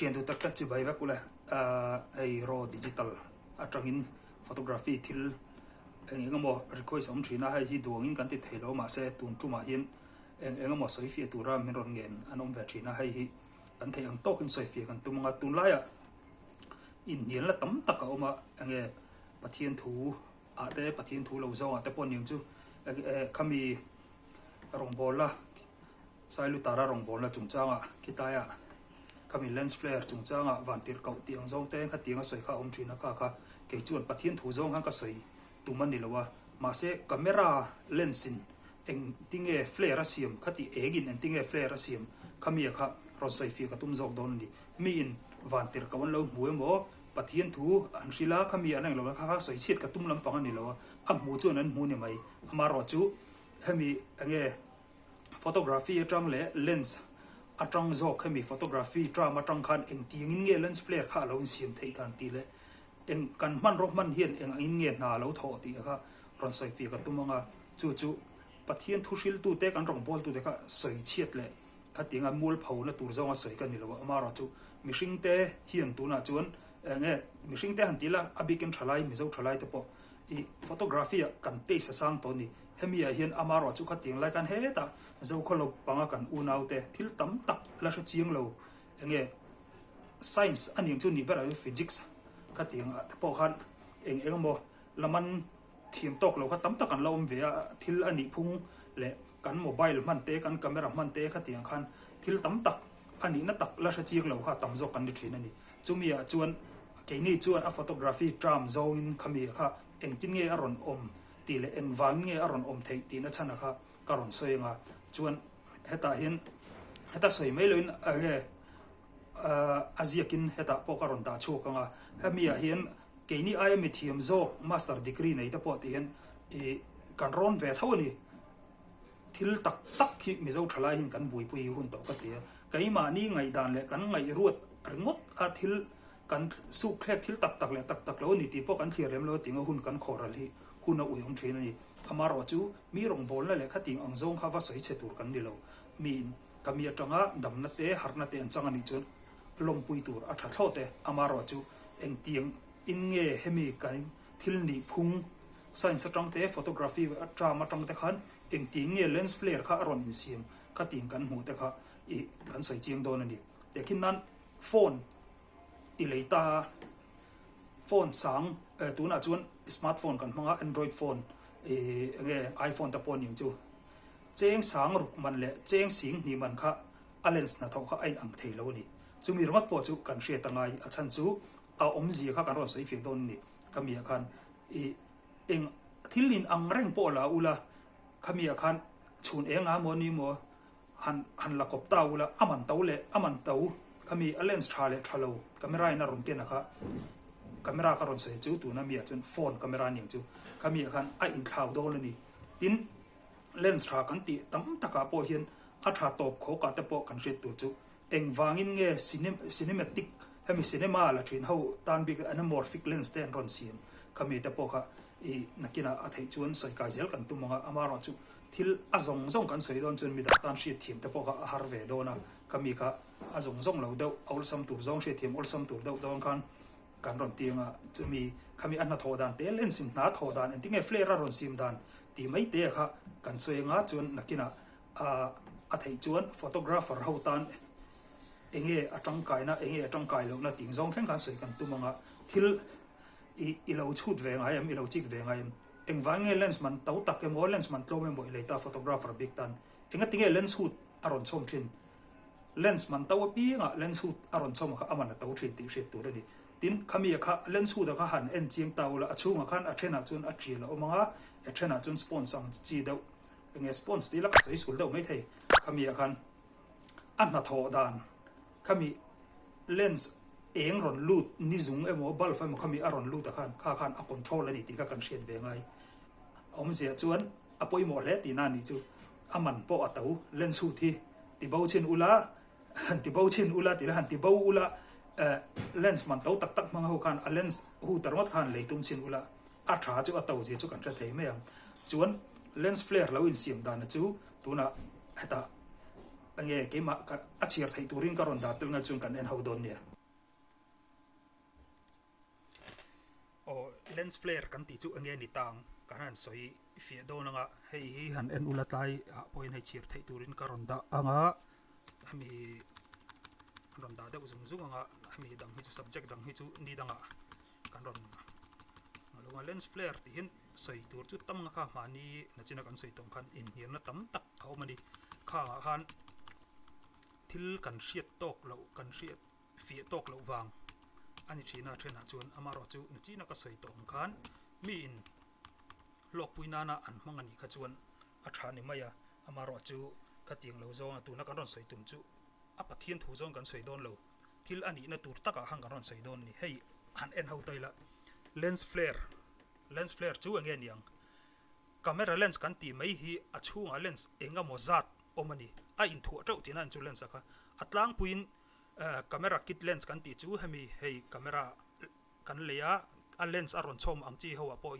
Thian duh tak tak chu bai vek ule hei raw digital atangin photography thil eng eng emaw request a awm thin a, hei hi duangin kan ti thei lo mahse tun tumah hian eng eng emaw sawi fiah tura min rawn ngen an awm ve thin a, hei hi kan theih ang tawkin sawi fiah kan tum ang a, tunlaiah inhnialna tam tak a awm a, enge Pathian thu ah te Pathian thu lo zawngah te pawh niang chu khami rawngbawlna Sailutara rawngbawlna chungchangah khitaiah khami lens flare chungchangah vantirhkoh tih ang zawng te khatiang a sawi kha a awm thin a kha kha kei chuan Pathian thu zawng khan ka sawi tum a ni lo a mahse camera lens in engtinge flare a siam khati engin engtinge flare a siam khami a kha rawn sawi fiah ka tum zawk dawn a ni miin vantirhkoh an lo hmu emaw Pathian thu an hrilh a khami an englo kha kha sawi chhiat ka tum lampang a ni lo a a hmu chuan an hmu ni mai amaherawhchu hemi enge Photography atang leh lens atang zawk hemi photography term atang khan engtiangin nge lens flare kha a lo insiam theih dan tih leh eng kan hmanraw hman hian eng angin nge hna a lo thawh tih kha rawn sawi fiah ka tum ang a, chu chu Pathian thu hriltute kan rawngbawltute kha sawi chhiat leh khatianga mualpho na tur zawnga sawi ka ni lo a, amaherawhchu mihringte hian tunah chuan eng nge mihringte han ti ila a bikin thalai Mizo thalaite pawh I photography ah kan taste a sang tawh a ni. Hemi ah hian amaherawh chu khatiang lai khan hetah Zokhawlo panga kan unau te thil tam tak la hre chiang lo enge science a ning chu nih berah hian physics khatiang ah te pawh khan eng eng emaw la man thiam tawk lo kha tam tak an la awm ve a, thil a nih phung leh kan mobile hman te kan camera hman te khatiang khan thil tam tak a nihna tak la hre chiang lo kha tam zawk kan ni thin a ni. Chumi ah chuan keini chuan a photography term zawngin khami kha engtin nge a rawn awm tih leh engvangin nge a rawn awm theih tihna chhana kha ka rawn sawi anga chuan hetah hian heta sawi mai loin enge a ziakin hetah pawh ka rawn dah chhuak anga hemi ah hian keini aia mithiam zawk master degree nei te pawh tih hian ih kan rawn ve tho a ni. Thil tak tak hi Mizo thalai hian kan buaipui hi hun tawh ka ti a, keimahni ngaihdan leh kan ngaihruat ringawt a thil kan suk thlek thil tak tak leh tak tak lo a ni tih pawh kan thlir lem lo a tinga hun kan khawhral hi hun a uiawm thin a ni. Amaherawh chu mi rawngbawlna leh khating ang zawng kha va sawi chhe tur kan ni lo. Miin ka mi atanga damna te harhna te an chang a nih chuan lawmpui tur a tha thlawt e. Amaherawh chu engtiang in nge hemi kan thil nih phung Science atang te, photography term atang te khan engtin nge lens flare kha a rawn insiam kha tih kan hmuh te kha i kan sawi chiang dawn a ni. Tehkhin nan phone i lei ta a, phone sang tunah chuan smart phone kan hmang a, android phone i enge iphone te pawh aniang chu cheng sang ruk man leh cheng sing hnih man kha a lens hnathawh kha a inang thei lo a ni. Chumi ringawt pawh chu kan hriat a ngai, a chhan chu a awmzia kha kan rawn sawi fiah dawn a ni. Khami ah khan i eng thil in ang reng pawh la ula, khami ah khan chhun eng a maw ni maw han han la kawp ta ula, a man to leh a man to khami a lens tha leh tha lo camera in a rawn ken a kha camera ka rawn sawi chu tuna mi ah chuan phone camera aniang chu khami ah khan a inthlau dawn a ni. Tin lens tha kan tih tam takah pawh hian a tha tawp khawk ah te pawh kan hriat tur chu Engvangin nge cinematic hemi cinema la thin ho tan bik anamorphic lens te an rawn siam khami te pawh kha i nakinah a theih chuan sawi kai zel kan tum ang a, amaherawh chu thil a zawng zawng kan sawi dawn chuan midang tan hriatthiam te pawh kha a har ve dawn a, khami kha a zawng zawng lo deuh a awlsam tur zawng hriatthiam awlsam tur deuh dawn khan kan rawn ti ang a, chumi khami a hnathawh dan te lens in hna thawh dan engtinge flare a rawn siam dan tih mai te kha kan sawi ang a chuan nakinah A a theih chuan photographer ho tan enge a tangkaina enge a tangkai lohna tih zawng thleng khan sawi kan tum ang a, thil i i lo chhut ve ngai em i lo chik ve ngai em engvang nge lens man to tak emaw lens man tlawm emaw i lei ta photographer bik tan enga tinge lens hood a rawn chhawm thin lens man to apiangah lens hood a rawn chhawm kha a man a to thin tih hriat tur a ni tin khami a kha lens hood a kha han en chiang ta ula a chhungah khan a thenah chuan a tial a awm ang a a thenah chuan sponge ang chi deuh Enge sponge tih la ka sawi sul deuh maithei khami ah khan a hnathawh dan khami lens eng rawn lut ni zung emaw bulb emaw khami a rawn lut ah khan kha khan a control a ni tih kha kan hriat ve ngai a awmzia chuan a pawimawh hle tihna a nih chu a man pawh a to lens hood hi ti bo chhin ula han ti bo chhin ula tih la han ti bo ula eh lens man to tak tak hmang ho khan a lens hood ringawt khan lei tum chhin ula A tha chu a to zia chu kan hre thei mai ang. Chuan lens flare lo insiam dana chu tunah hetah Enge keimah ka a chhiar theih turin ka rawn dah tel ngai chuan kan en ho dawn nia. Aw lens flare kan tih chu enge ni ta ang kan han sawi fiah dawn anga hei hi han en ula tlai ah pawhin hei chhiar theih turin ka rawn dah anga hemi rawn dah deuh zung zung anga hemi dang hi chu subject dang hi chu ni dangah kan rawn lo a lens flare tih hian sawi tur chu tam anga kha mahni nachina kan sawi tawng khan inhnialna tam tak a awm a ni khangah khan thil kan hriat tawk loh kan hriat fiah tawk loh vang a ni thin a thenah chuan amaherawh chu nachina ka sawi tawh ang khan miin hlawkpui nana an hmang a nih kha chuan a tha ni mai a amaherawh chu khatiang lo zawng a tuna kan rawn sawi tum chu a Pathian thu zawng kan sawi dawn lo thil a nihna tur takah khan kan rawn sawi dawn a ni. Hei han en ho ta ila lens flare lens flare chu enge niang camera lens kan tih mai hi a chhungah lens eng emaw zat awm a ni a inthuah teuh tihna an chu lens a kha a tlangpuiin camera kit lens kan tih chu hemi hei camera kan lei a a lens a rawn chhawm ang chi ho ah pawh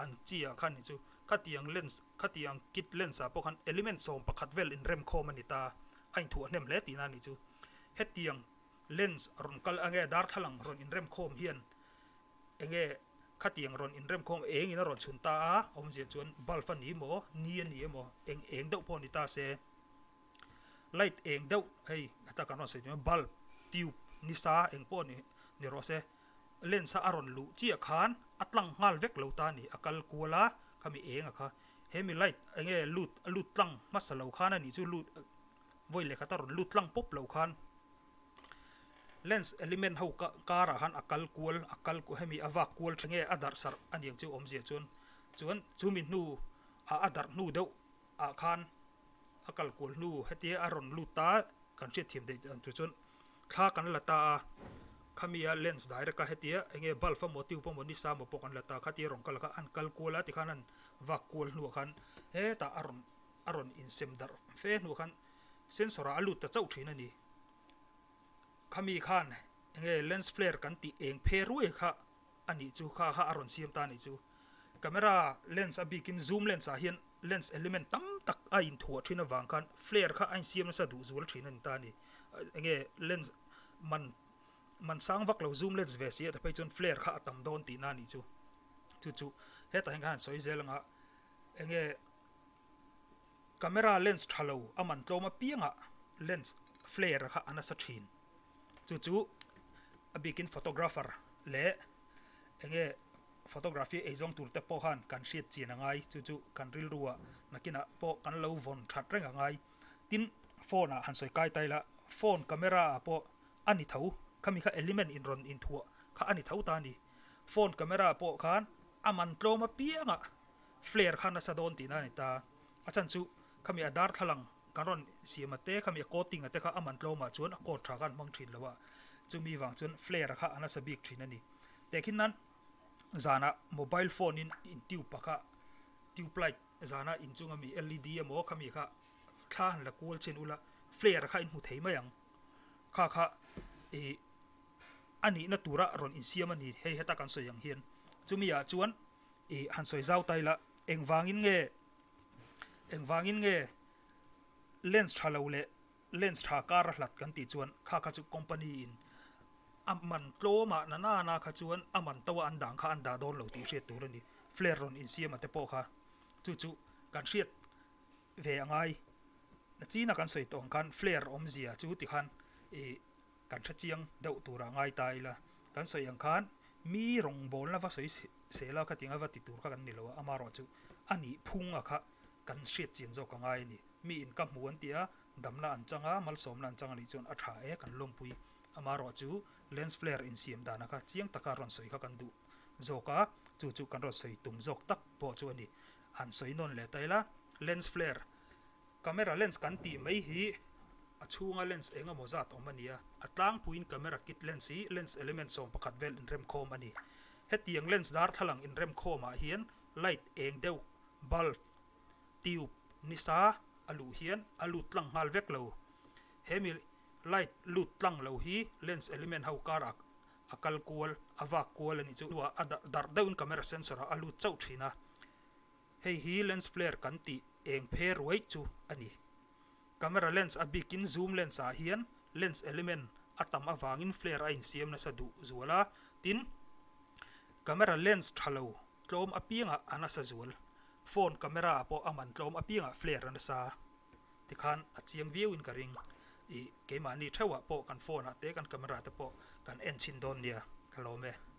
an chi ah khan ni chu khatiang lens khatiang kit lens ah pawh khan element 11 vel inremkhawm a ni ta a inthuah hnem hle tihna a nih chu. Hetiang lens rawn kal enge darthlalang rawn inremkhawm hian enge khatiang rawn inremkhawm eng in a rawn chhun ta a, awmzia chuan bulb a ni emaw ni a ni emaw eng eng deuh pawh a ni ta se light eng deuh hei heta kan rawn sawi tih bulb tube nisa eng pawh ni ni rawh se lens a a rawn luh chiah khan a tlang nghal vek lo ta a ni a kal kual a khami eng a kha hemi light enge lut a lut tlang hmasa lo khan a nih chu lut. Vawi leh khat a rawn lut tlang pawp lo khan lens element ho karah khan a kal kual a kal hemi a vak kual tha nge a darh sarh a niang chu awmzia chuan chuan chumi hnu ah a darh hnu deuh ah khan a kal kual hnu hetia a rawn lut ta kan hriat thiam theih dan chu chuan thla kan la ta a khami a lens direct a hetia enge bulb emaw tube emaw nisa emaw pawh kan la ta khatia rawn kal kha an kal kual a tikhan an vak kual hnuah khan hetah a rawn a rawn insem darh fe hnuah khan sensor ah a lut ta chauh thin a ni. Khami khan enge lens flare kan tih eng phe ruai kha a nih chu kha kha a rawn siam ta a nih chu. Camera lens a bikin zoom lens ah hian lens element tam tak a inthuah thin avang khan flare kha a insiam nasa duh zual thin a ni ta a ni. Enge lens man man sang vak lo zoom lens ve si a ta phei chuan flare kha a tam dawn tihna a nih chu. Chu chu hetah hian khan sawi zel anga enge Camera lens tha lo a man tlawm apiangah lens flare kha a nasa thin. Chu chu a bikin photographer leh enge photography eizawng tur te pawh khan kan hriat chian a ngai. Chu chu kan rilruah nakinah pawh kan lo vawn that reng a ngai. Tin, phone ah han sawi kai ta ila, phone camera ah pawh a ni tho. Khami kha element in rawn inthuah kha a ni tho ta a ni. Phone camera pawh khan a man tlawm apiangah Flare kha nasa dawn tihna a ni ta. A chan chu khami a darthlalang kan rawn siam a te, khami a coating a te kha a man tlawmah chuan a coat tha kha an hmang thin lo a, chumi vang chuan flare kha a nasa bik thin a ni. Tehkhin nan zanah mobile phone in in tube a kha tube light zana inchunga mi led emaw khami kha thla han la kual chin ula flare kha in hmu thei mai ang. Kha kha ih a nihna tura rawn insiam a ni hei heta kan sawi ang hian. Chumi ah chuan Ih han sawi zau ta ila, engvangin nge engvangin nge lens tha lo leh lens tha kar a hlat kan tih chuan kha kha chu company in a man tlawmah na nana kha chuan a man to a an dang kha an dah dawn lo tih hriat tur a ni. Flare rawn insiam a te pawh kha chu chu kan hriat ve a ngai. Nachina kan sawi tawh ang khan flare awmzia chu tikhan ih Kan hre chiang deuh turah ngai ta ila, kan sawi ang khan mi rawngbawlna va sawi sel a khatiang a va ti tur kha kan ni lo a, amaherawh chu a nih phung a kha kan hriat chian zawk a ngai a ni. Mi in ka hmu an ti a, damna an chang a, malsawmna an chang a nih chuan a tha e, kan lawmpui. Amaherawh chu lens flare insiam dan a kha chiang taka rawn sawi kha kan duh zawk a, chu chu kan rawn sawi tum zawk tak pawh chu a ni. Han sawi nawn leh ta ila, lens flare Camera lens kan tih mai hi a chhunga lens eng emaw zat awm a ni a, a tlangpuiin camera kit lens hi lens element 11 vel inremkhawm a ni. Hetiang lens darthlalang inremkhawmah hian light eng deuh, bulb, tube, nisa a luh hian a lut tlang nghal vek lo. Hemi light lut tlang lo hi lens element ho karah a kal kual, a vak kual a nih chu a darh deuhin camera sensor ah a lut chauh thin a. Hei hi lens flare kan tih eng phe ruai chu a ni. Camera lens a bikin zoom lens ah hian lens element a tam avangin flare a insiam nasa duh zual a, tin, camera lens tha lo tlawm apiangah a nasa zual. Phone camera ah pawh a man tlawm apiangah flare a nasa. Tikhan a chiang viau in ka ring. Ih, keimahni theuhah pawh kan phone ah te kan camera te pawh kan en chhin dawn nia, ka lawm e.